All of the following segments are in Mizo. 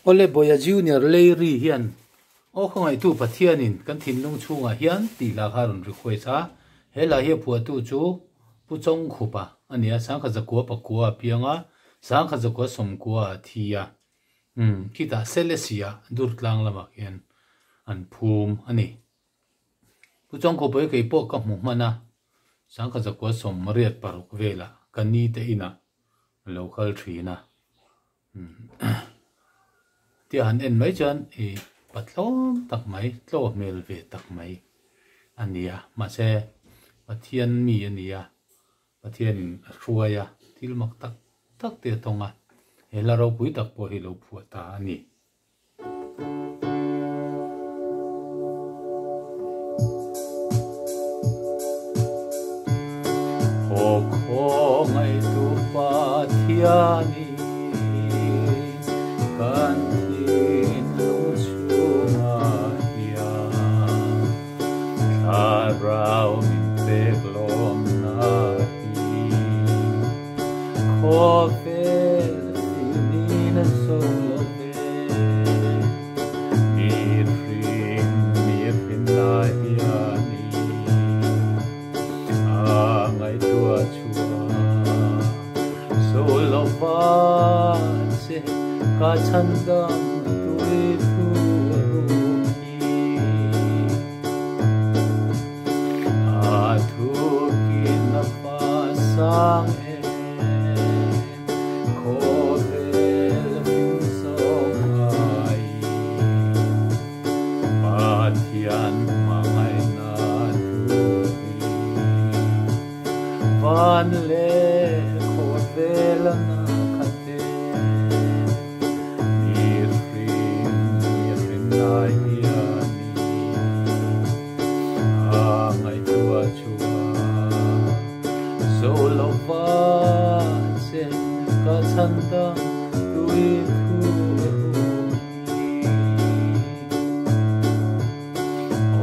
Awle Bawia Junior Leiri hian Aw khawngaihtu Pathianin kan thinlung chhungah hian tih hla kha a rawn request a, he hla hi a phuahtu chu Pu Chawngkhupa a ni a, Sangkhat zakua pakua a piang a, Sangkhat zakua sawmkua a thi a, umm khitah Selesih ah Durtlang lamah khian an phum a ni. Pu Chawngkhupa hi kei pawh ka hmu hman a, Sangkhat zakua sawmriat paruk velah ka ni te inah a lo kal thin a. Tia han en mai chuan i patlawm tak mai tlaw hmel ve tak mai a ni a mahse Pathian mi a ni a Pathianin a hruai a thil mak tak tak te a tawng a he hla ropui tak pawh hi lo phuah ta a ni. Aw khawngaihtu Pathiani kan thinlung chhungah hian Thlarau min pek lawmna hi Khawvel finin a zo lo ve. Mihring mihrin lai hianin a ngaihtuah chhuah zo lo va che ka chhandam tui thu rum hi. A thukin a pa sang e. Khawvel hming zawng ai Pathian hmangaihna thu hi Van leh khawvel a na khat e Mihring mihring lai hianin a ngaihtuah chhuah Zo lo va che ka chhan dang tui thu rum hi.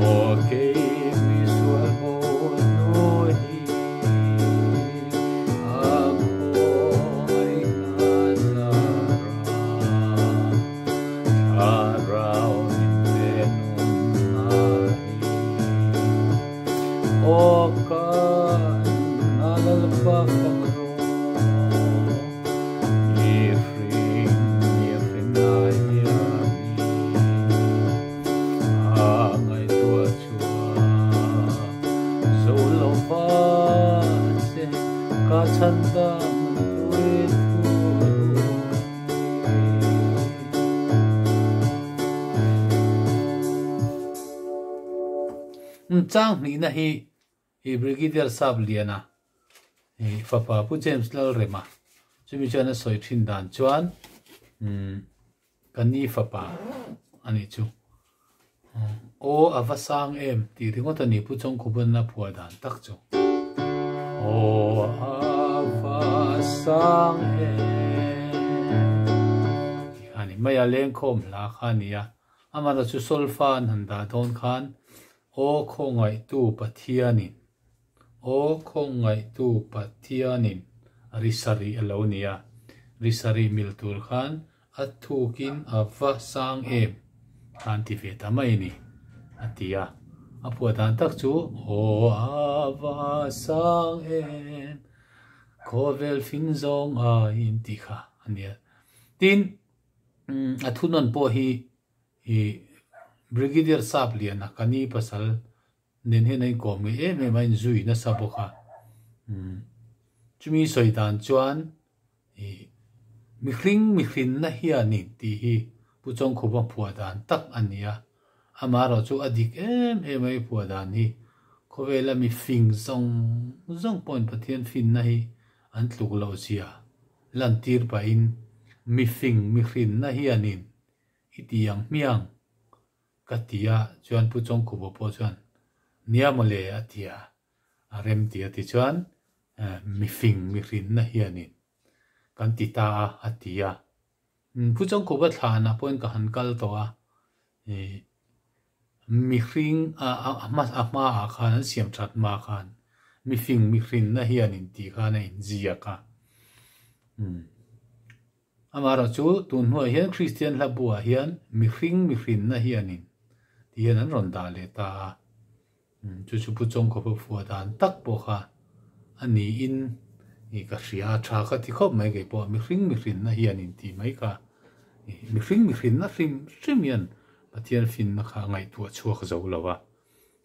Aw kei mi sual bo hnu hi a khawngaihna zara thlarau min pe nunna hi. Aw ka nuna Lalpa fak rawh, mihring mihring ngai hianin a ngaihtuah chhuah zo lo va che ka chhandam tui thu rum hi. Chang hnihna hi i Brigadier Sap Liana i fapa Pu James Lalrema chumi chuan a sawi thin dan chuan ka ni fapa a nih chu. Aw a va sang em tih ringawt a ni Pu Chawngkhupa'n a phuah dan tak chu. Aw a va sang em tih kha a ni mai a, lengkhawm hla kha a ni a. Amah chu solfa an han dah dawn khan Aw khawngaihtu Pathianin, Aw khawngaihtu Pathianin ri sarih a lo ni a, ri sarih mil tur khan a thukin a va sang em khan ti ve ta mai a ni, a ti a. A phuah dan tak chu Aw a va sang em, khawvel fing zawng aiin tih kha a ni a. Tin, A thunawn pawh hi i Brigadier Sap Liana ka ni pasal nen hian a inkawm ngei em em a, a inzui nasa bawk a. Chumi sawi dan chuan i mihring mihrinna hianin tih hi Pu Chawngkhupa phuah dan tak a ni a. Amaherawh chu a dik em em a i phuah dan hi khawvela mi fing zawng zawng pawhin Pathian finna hi an tluk loh zia Lantir pahin mifing mihrinna hianin i ti ang hmiang ka ti a, chuan Pu Chawngkhupa pawh chuan nia mawle a ti a, a rem ti a ti chuan mifing mihrinna hianin kan ti ta a a ti a. Pu Chawngkhupa thlanah pawhin ka han kal tawh a, mihring a hmaah khan an siam that hma khan mifing mihrinna hianin tih khan a inziak a. Amaherawhchu tun hnuah hian Kristian hla buah hian mihring mihrinna hianin ti hian an rawn dah leh ta a. Chu chu Pu Chawngkhawpa phuah dan tak pawh kha a niin ka hria a, tha ka ti khawp mai kei pawh mihring mihrinna hianin tih mai kha mihring mihrinna hrim hrim hian Pathian finna kha a ngaihtuah chhuak zo lo a,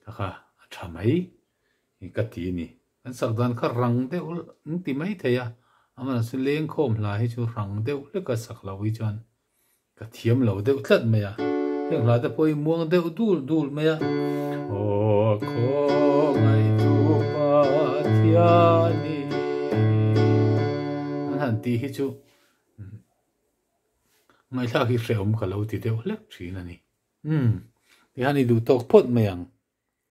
kha kha a tha mai ka ti a ni. Kan sak dan kha rang deuh an ti mai thei a, amaherawhchu chu lengkhawm hla hi chu rang deuh hleka sak loh hi chuan ka thiam lo deuh tlat mai a. Heng hla te pawh hi muang deuh dul dul mai a. Aw khawngaihtu Pathiani an han tih hi chu ngaihthlak hi hrehawm ka lo ti deuh hlek thin a ni. Umm, tihian i duh tawk phawt mai ang.